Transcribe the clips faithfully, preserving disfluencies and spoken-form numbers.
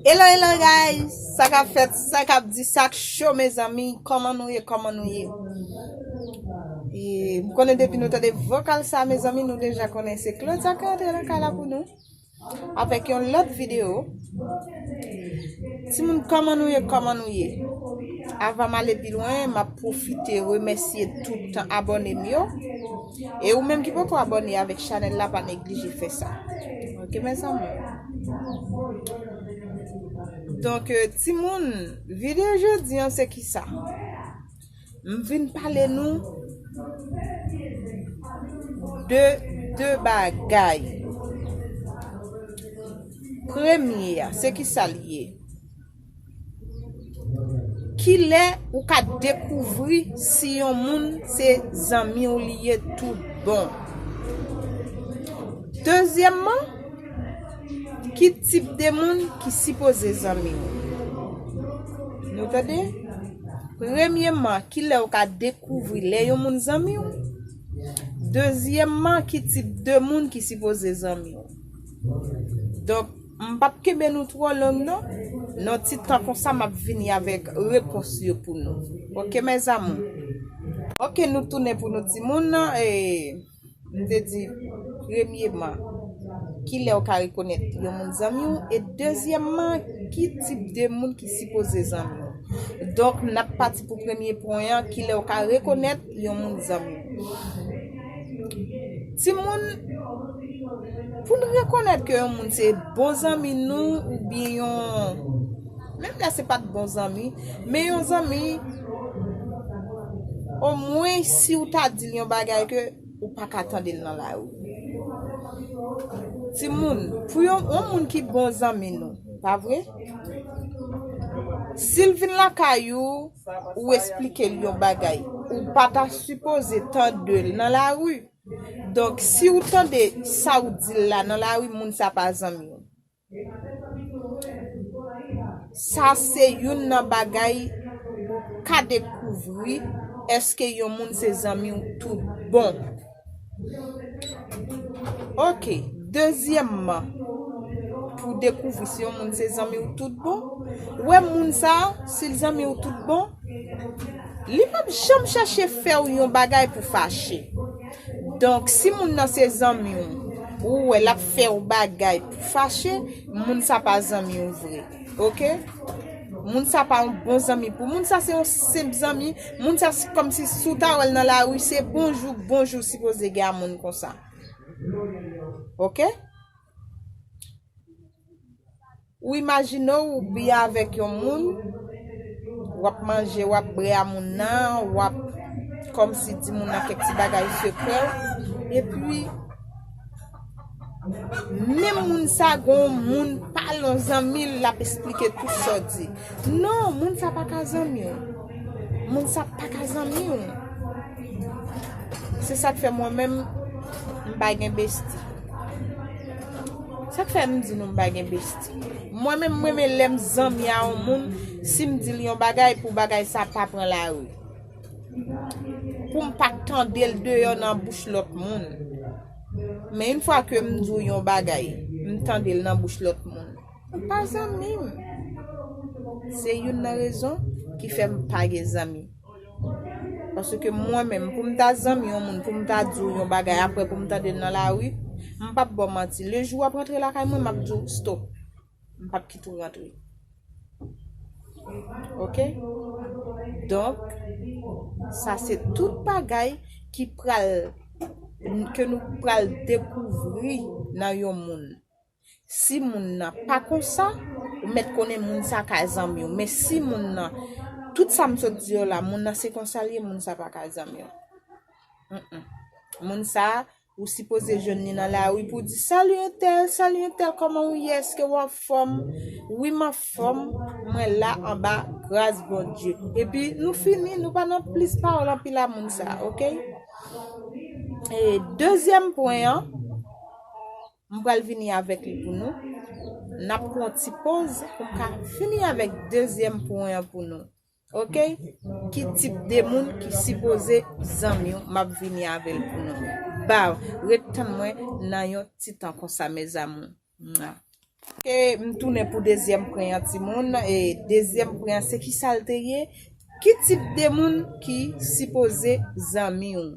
Hello, hello guys! Sa k ap fèt, sa k ap di, sa k cho mezanmi? Kòman nou ye, kòman nou ye? E, m konnen depi nou tande vokal sa mezanmi, nou deja konnen se Claudia k antre nan kay la pou nou avèk yon lòt videyo. Timoun, kòman nou ye, kòman nou ye? Avan m ale pi lwen, m ap pwofite remèsye tout abòne m yo. E ou menm ki poko abòne avèk chanèl la, pa neglije fè sa. Ok, mezanmi? Donk, euh, timoun, videyo jodi an se kisa? M vin pale nou de de bagay. Premye a, se kisa l ye? Kilè ou ka dekouvri si yon moun se zanmi w li ye tout bon? Dezyèmman, ki tip de moun ki sipoze zanmi w? Nou tande? Premyeman, kilè ou ka dekouvri lè yon moun zanmi w? Dezyèmman, ki tip de moun ki sipoze zanmi w? Donk, m p ap kenbe nou twò long non. Nan ti tan konsa, m ap vini avèk repons yo pou nou. Ok, mes amours? Ok, nou tounen pou nou timoun. E, m te di, premyeman, kilè ou ka rekonèt yon moun zanmi w? E dezyèmman, ki tip de moun ki sipoze zanmi w? Donk, n ap pati pou premye pwen an, kilè ou ka rekonèt yon moun zanmi w? Timoun, pou n rekonèt ke yon moun se bon zanmi nou oubyen yon, menm lè se pa t bon zanmi, men yon zanmi, omwen si w ta di l yon bagay ke ou pa ka tande l nan lari. Timoun, pou yon, yon moun ki bon zanmi nou, pa vre? Si l vin lakay ou, ou esplike l yon bagay, ou pa ta sipoze tande l nan lari. Donk, si w tande sa w di l la nan lari, moun sa pa zanmi w. Sa se youn nan bagay ou ka dekouvri èske yon moun se zanmi w tout bon. Ok, dezyèmman, pou dekouvri si yon moun se zanmi w tout bon, ou wè moun sa, si l zanmi w tout bon, li p ap janm chèche fè w yon bagay pou fache. Donk, si moun nan se zanmi w, ou wè l ap fè w bagay pou fache, moun sa pa zanmi w vre. Ok? Moun sa pa yon bon zanmi pou moun sa se yon senp zanmi. Moun sa se kòmsi si w ta wè l nan lari, se bonjou, bonjou sipoze gen a moun konsa. Ok? Ou imajine w, ou byen avèk yon moun, w ap manje, w ap bwè a moun nan, w ap kòmsi di moun nan kèk ti bagay sekrè w, epi menm moun sa gon moun pa lon zanmi l, l ap esplike tout sa w di. Non, moun sa pa ka zanmi w. Moun sa pa ka zanmi w. Se sa k fè mwen menm, m pa gen besti. Sa k fè m di nou m pa gen besti? Mwen menm, mwen menm lè m zanmi a yon moun, si m di l yon bagay, pou bagay sa pa pran lari. Pou m pa tande l deyò nan bouch lòt moun. Men yon fwa ke m di w yon bagay, m tande l nan bouch lòt moun, ou pa zanmi m. Se youn nan rezon ki fè m pa gen zanmi. Paske mwen menm, pou m ta zanmi yon moun, pou m ta di w yon bagay, apre pou m tande l nan lari, m p ap ba w manti. Le jou w ap rantre lakay mwen, m ap di w stop. M p ap kite w rantre. Ok? Donk, sa se tout bagay ki pral, ke nou pral dekouvri nan yon moun. Si moun nan pa konsa, ou mèt konnen moun sa ka zanmi w. Men si moun nan, tout sa m sot di yo la, moun nan se konsa l ye, moun sa pa ka zanmi w. Mm-mm. Moun sa, ou sipoze jwenn li nan lari pou di, "Salut entèl, salut entèl, kòman ou ye? Èske w anfòm?" "Wi, m anfòm, mwen la anba gras Bondye." Epi nou fini, nou pa nan plis pawòl anpil a moun sa, ok? E dezyèm pwen an, m pral vini avèk li pou nou. N ap pran yon ti poz pou m ka fini avèk dezyèm pwen an pou nou. Ok? Ki tip de moun ki sipoze zanmi w, m ap vini avè l pou nou. Ba, ret tann mwen nan yon ti tan konsa, mes amours. Mwa. Ke m tounen pou dezyèm pwen an, timoun. E dezyèm pwen an, se ki sa l te ye? Ki tip de moun ki sipoze zanmi w?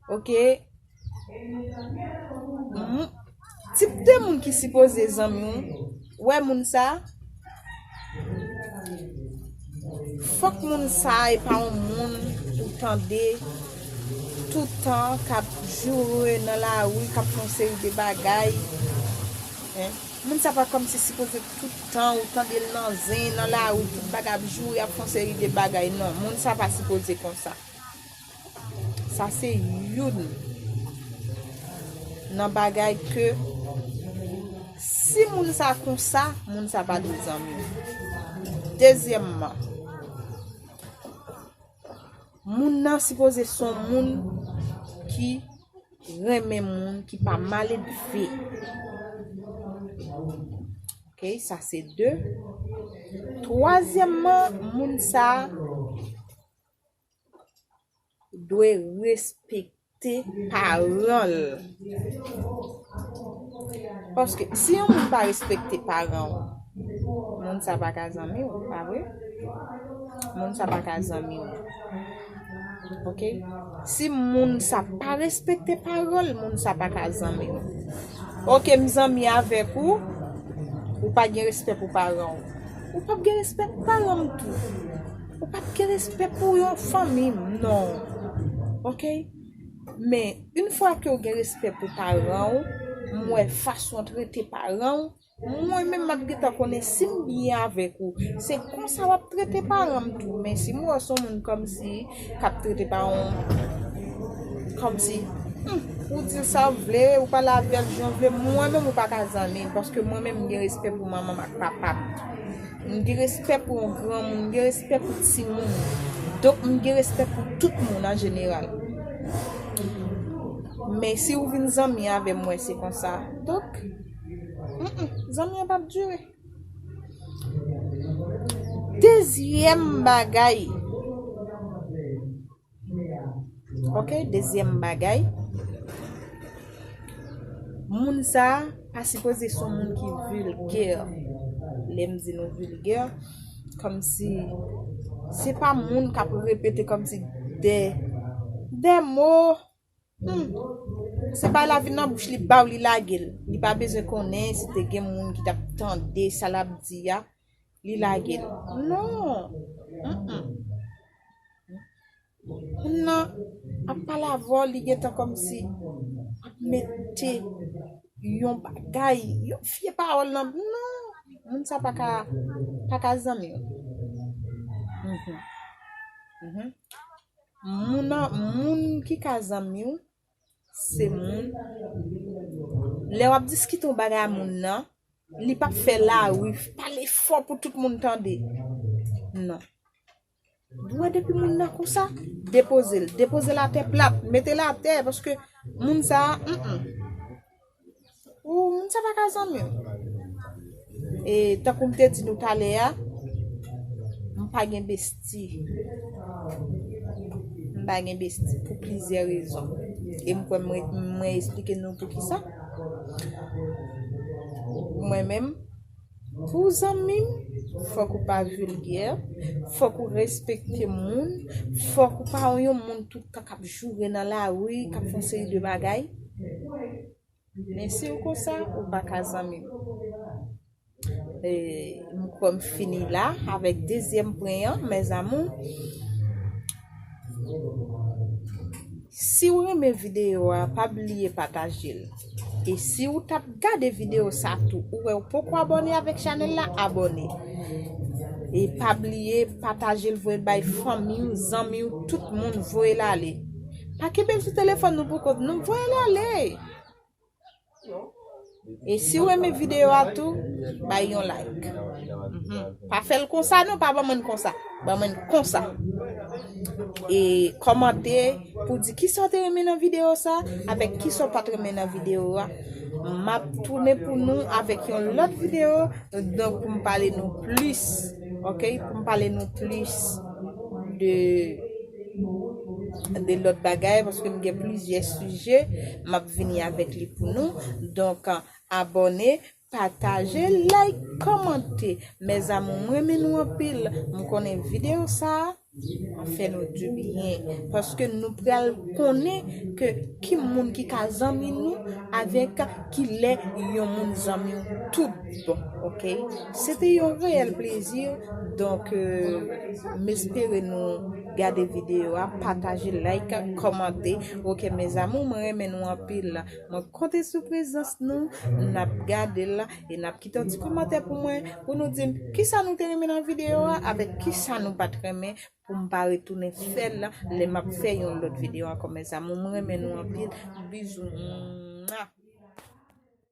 Oke. Mhm. Tip de moun ki sipoze zanmi w, wè moun sa, fòk moun sa e pa yon moun ou tande tout tan k ap joure nan lari, k ap fè yon seri de bagay. Hein? Moun sa pa kòmsi sipoze tout tan ou tande l nan zen, nan lari, tout bagay ap joure, ap fè yon seri de bagay. Non, moun sa pa sipoze konsa. Sa se youn nan bagay ke si moun sa konsa, moun sa pa dwe zanmi w. Dezyèmman, moun nan sipoze se yon moun ki renmen moun, ki pa maledve. Oke, sa se de. Twazyèmman, moun sa dwe respekte paran l. Paske si yon moun pa respekte paran w, moun sa pa ka zanmi w, pa vre? Moun sa pa ka zanmi w. Oke? Si moun sa pa respekte paran l, moun sa pa ka zanmi w. Oke, m zanmi avèk ou, ou pa gen respè pou paran w. Ou p ap gen respè pou paran m tou. Ou p ap gen respè pou yon fanmi m, non. Oke? Men, yon fwa ke w gen respè pou paran w, m wè fason w trete paran w, mwen menm m ap gentan konnen si m byen avèk ou. Se konsa w ap trete paran m tou. Men si m wè w se yon moun kòmsi k ap trete paran w kòmsi, hmm, ou di l sa w vle, ou pale avè l jan w vle, mwen menm ou pa ka zanmi m, paske mwen menm m gen respè pou manman m ak papa m. M gen respè pou yon granmoun, m gen respè pou timoun. Donk, m gen respè pou tout moun an jeneral. Men si w vin zanmi avè m, wè se konsa. Donk, mm, mm, zanmi an p ap dire. Dezyèm bagay. Oke, dezyèm bagay. Moun sa pa sipoze se yon moun ki vilgè. Lè m di nou vilgè, kòmsi se pa moun k ap repete kòmsi de, de mo. Hmm. Se bay la vin nan bouch li, ba w, li lage l. Li pa bezwen konnen si te gen moun ki t ap tande sa l ap di a, li lage l. Non. Mm-mm. Moun nan ap pale avè w, li gentan kòmsi ap mete yon bagay, yon vye pawòl nan. Non, moun sa pa ka, pa ka zanmi w. Mhm. Mhm. Moun nan, moun ki ka zanmi w, se moun. Lè w ap diskite yon bagay a moun nan, li p ap fè lari, pale fò pou tout moun tande. Non. Dwe depi moun nan konsa, depoze l. Depoze l atè plat, mete l atè, paske moun sa a, mm, mm. Ou, moun sa pa ka zanmi w. E tankou m te di nou talè a, m pa gen besti. M pa gen besti pou plizyè rezon. E m kwè mwen, mwen esplike nou poukisa. Mwen menm, pou zanmi m, fòk ou pa vilgè, fòk ou respekte moun, fòk ou pa yon moun tout tan k ap joure nan lari, k ap fè yon seri de bagay. Men si w konsa, ou pa ka zanmi m. E, m kwè m fini la avèk dezyèm pwen an, mes amours. Si w renmen videyo a, pa bliye pataje l. E si w t ap gade videyo sa tou, ou wè w poko abòne avèk chanèl la, abòne. E pa bliye pataje l, voye l bay fanmi w, zanmi w, tout moun, voye l ale. Pa kenbe l sou telefòn nou pou kont nou, voye l ale. E si w renmen videyo a tou, bay yon like. Mhm. Pa fè l konsa non, pa ban mwen konsa. Ban mwen konsa. E kòmante pou di kisa w te renmen nan videyo sa, avèk kisa w pa t renmen nan videyo a. M ap tounen pou nou avèk yon lòt videyo, donk pou m pale nou plis, oke? Pou m pale nou plis de de lòt bagay, paske m gen plizyè sijè m ap vini avèk li pou nou. Donk, abòne, pataje, like, kòmante. Mezanmi, mwen renmen nou anpil. M konnen videyo sa a ap fè nou dibyen, paske nou pral konnen ke ki moun ki ka zanmi nou avèk ki lè yon moun zanmi w tout bon, oke? Se te yon reyèl plezi. Donk, euh, m espere nou gade videyo a, pataje, like, kòmante. Oke, mezanmi, mwen renmen nou anpil. Mwen konte sou prezans nou, n ap gade l e n ap kite yon ti kòmantè pou mwen, pou nou di m kisa nou te renmen nan videyo a, avèk kisa nou pa t renmen, pou m pa retounen fè l lè m ap fè yon lòt videyo ankò, mezanmi. Mwen renmen nou anpil. Bizou.